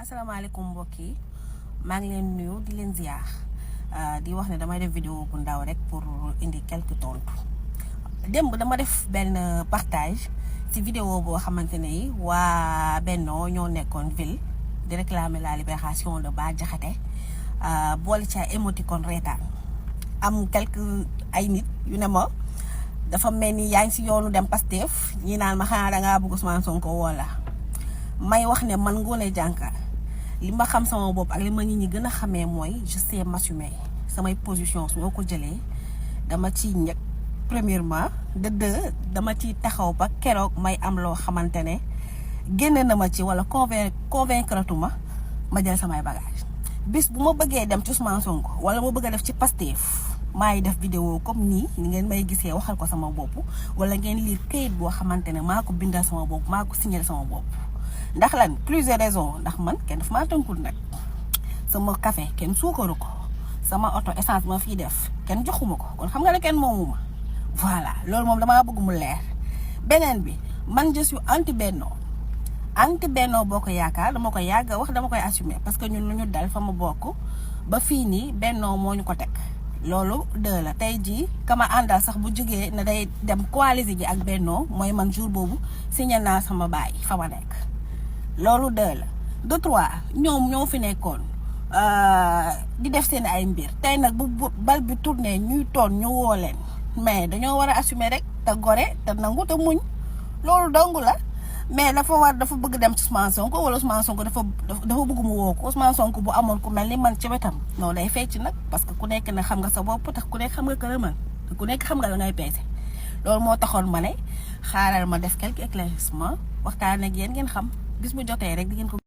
asalaamaaleykum mbokk yi maa ngi leen nuyu di leen ziar di wax ne damay def vidéo bu ndaw rek pour indi quelques tontu démb dama def benn partage ci vidéo boo xamante ne waa Benno ñoo nekkoon ville di réclamer la libération de Bah Diakhaté boole ca émoticône reetaan am quelques ay nit yu ne ma dafa mel ni yaa ngi si yoonu dem Pastef ñi naan ma xanaa dangaa bëgg Ousmane Sonko wala may wax ne man Ngoné Dianka li ma xam sama bopp ak li ma nit ñi gën a xamee mooy je sais m'assumer samay position su ma ko jëlee dama ciy ñëg premièrement de deux dama ciy taxaw ba keroog may am loo xamante ne génne na ma ci wala convaincre ma jël samay bagage bis bu ma bëggee dem ci Ousmane Sonko wala ma bëgg a def ci Pastef maay def vidéo comme nii ni ngeen may gisee waxal ko sama bopp wala ngeen lire këyit boo xamante ne maa ko bindal sama bopp maa ko signal sama bopp ndax lan plusieurs raisons ndax man kenn daf maa tënkul nag sama café kenn suukaru ko sama auto essence ma fii def kenn joxuma ko kon xam nga ne kenn moomuma voilà loolu moom damaa bëgg mu leer beneen bi man je suis anti Benno Bokk Yaakaar dama ko yàgg wax dama koy assumer parce que ñun lu ñu dal fa ma bokk ba fii nii Benno moo ñu ko teg loolu de la tey jii kama àndal sax bu jógee ne day dem coaliser ji ak Benno mooy man jour boobu signé naa sama baay fa ma nekk loolu de la de trois ñoom ñoo fi nekkoon di def seen ay mbir tey nag bu bal bi tourné ñuy toon ñu woo leen mais dañoo war a assumer rek te gore te nangu te muñ loolu dong la mais dafa bëgg dem ci Ousmane Sonko wala Ousmane Sonko dafa bëgg mu woo ko Ousmane Sonko bu amoon ku mel ni man ci wetam non day fecc nag parce que ku nekk na xam nga sa bopp tax ku nekk xam nga kër man ku nekk xam nga la ngay peese loolu moo taxoon ma ne xaaral ma def quelques éclaircissements waxtaan ak yéen ngeen xam bis bu jotee rek di ngeen ko